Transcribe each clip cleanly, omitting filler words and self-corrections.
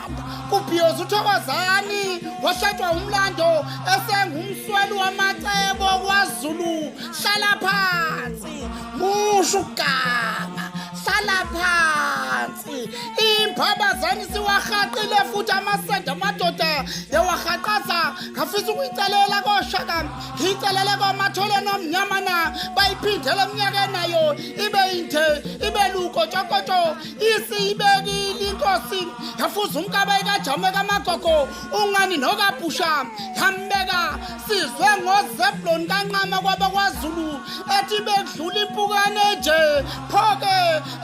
ekhanda kubhiyoza uthokozani wahlatshwa umlando esengumsweli wamacebo kwazulu. Hlala phansi musho ukuganga, hlala phansi. Imphabazane siwahaqile futhi amasende amadoda yawahaqaza. Ngafisa ukuyicelela koshaka, ngiyicelele komathole nomnyama na bayiphindele eminyakeni nayo ibe inde ibe lukotshokotsho. Isiyibekile inkosi yafuza umkaba ikajame kamagogo ungani nokabhusha yambeka sizwe ngozeblon kanqama kwabakwaZulu ethi bekudlula impukane nje pho-ke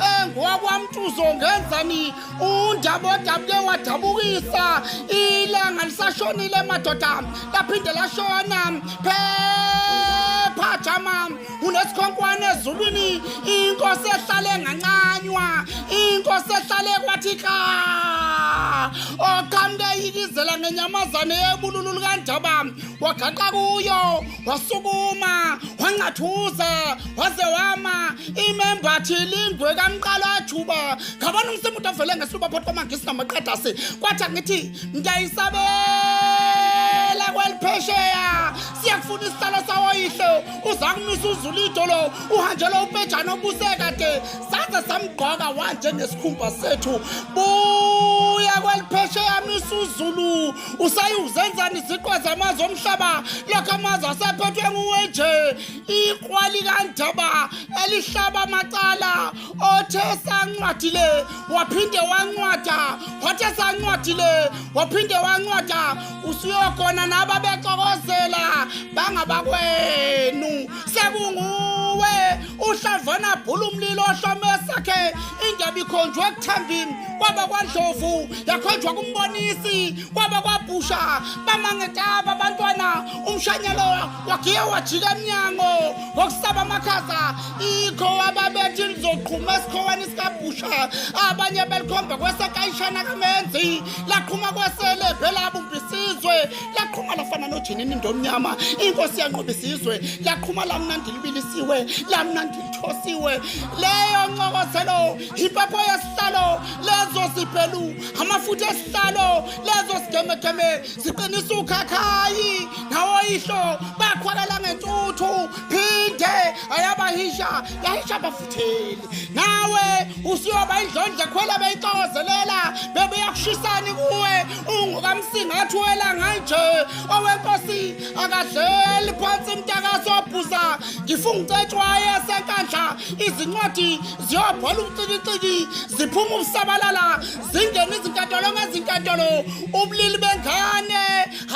engowakwamtuzo ngenzani undaba odabuke wadabukisa ilanga lisashonile madoda laphinde lashona phepha jama unesikhonkwane ezulwini inkosi ehlale ngancanywa inkosi ehlale kwathi ka oqhamuke yikizela ngenyamazane yebululu likandaba wagaqa kuyo wasukuma wancathuza waze wama imembathi lingwe kamqalo ajuba ngabona umsimuthi ovele ngesluba phakathi kwamangisi namaqedasi kwathi angithi ngiyayisabela kweliphesheya siyakufuna isihlalo sawoyihlo uzakumisa uzulu idolo uhanjelwa upejana obuse kade saze samgqoka wanjengesikhumba sethu buya kweliphesheya misa uzulu usayuzenzani iziqwa zamazwe omhlaba lokho amazwe asephethwe nguwe nje ikrwali kandaba elihlaba amacala othe sancwadi le waphinde wancwada wathe sancwadi le waphinde wancwada usuyogona naba bexokozela bangabakwenu sekunguwe uhlavana bhula umlilo ohlome sakhe indaba ikhonjwe ekuthambini kwaba kwandlovu yakhonjwa kumbonisi kwaba kwabhusha bamangetaba abantwana umshanyelo wagiye wajika emnyango ngokusaba amakhaza ikho ababethi lizoqhuma esikhowani sikabhusha abanye belikhomba kwesekayishana kamenzi laqhuma kwesele bhelabumba isizwe laqhuma lafana nojinini indomnyama inkosi yanqoba isizwe laqhuma lamnandi libilisiwe lamnandi lithosiwe leyo ncokozelo impepho yesihlalo lezo zibhelu amafutha esihlalo lezo sigemegeme siqinisa ukhakhayi nawoyihlo bakhwakela ngentuthu phinde ayabahisha yahisha abafutheli nawe usuyoba indlondla khwela beyixokozelela bebeyakushisani kuwe ungokamsingathi welanga nje owenkosi akadleli phansi mntakasobhuza ngifunga ucetshwayo esenkandla izincwadi ziyobhola ubucikiciki ziphuma ubusabalala zingena izinkantolo ngezinkantolo ubulili bengane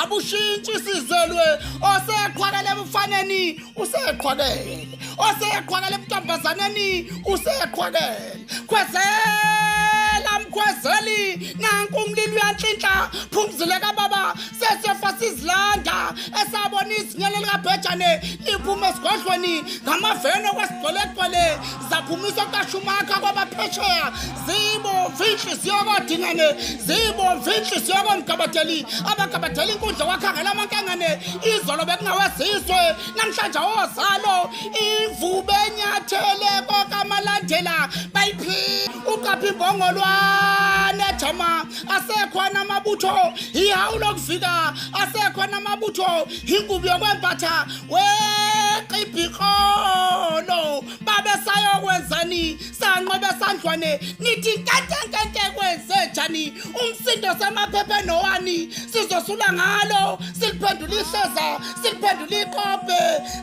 abushintshi sizelwe oseqhwakele ebufaneni useqhwakele oseqhwakele ebuntombazaneni useqhwakele khwezela mkhwezeli nanku umlilo uyanhlinhla phumzile kababa sesiyofa sizilanda esabona izinyelo likabhejane liphuma esigodlweni ngamaveni okwesigcwelegcwele zaphumiswa kukashumakha kwabaphesheya zibomvu inhliziyo kodingane zibomvu inhliziyo komgabadeli abagabadela inkundla kwakhangela amankengane izolo bekungawezizwe namhlanje owozalo imvubu enyathele kokamalandela bayiphi uqapha imbongolwane jama asekhona amabutho ihawu lokuvika asekhona amabutho ingubo yokwembatha weqibhikrolo babesayokwenzani sanqobe sandlwane nithi nkentenkente kwenze njani umsindo samaphepha nowani sizosula ngalo siliphendula ihleza siliphendula iqope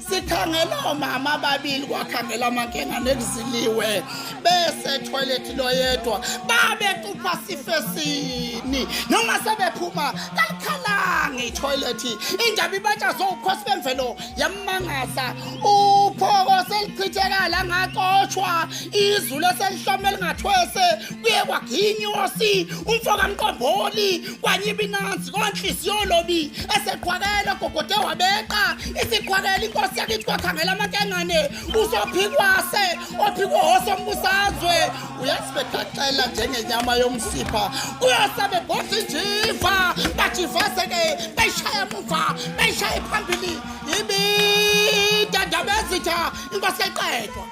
sikhangela omama ababili kwakhangela amankengane ekuziliwe bese toilet loyedwa babecupha sifesini noma sebephuma kalikhalanga itoilet indaba ibatsha zowukhosi bemvelo yammangaza uphoko selichithekala ngaxoshwa izulu eselihlome lingathwese kuye kwaginyosi umfo kamqomboli kwanyiba inansi konhliziyo lobi eseqhwakela gogode wabeqa isiqhwakela inkosi yakithi kwakhangela amankengane usophikwase ophikohosombusazwe uyasibegaxela njengenyama yomsipha kuyosabe bhodla injiva bajivase-ke beyishaya muva beyishaye phambili ibidandaba ezitha inkosi yayiqedwa.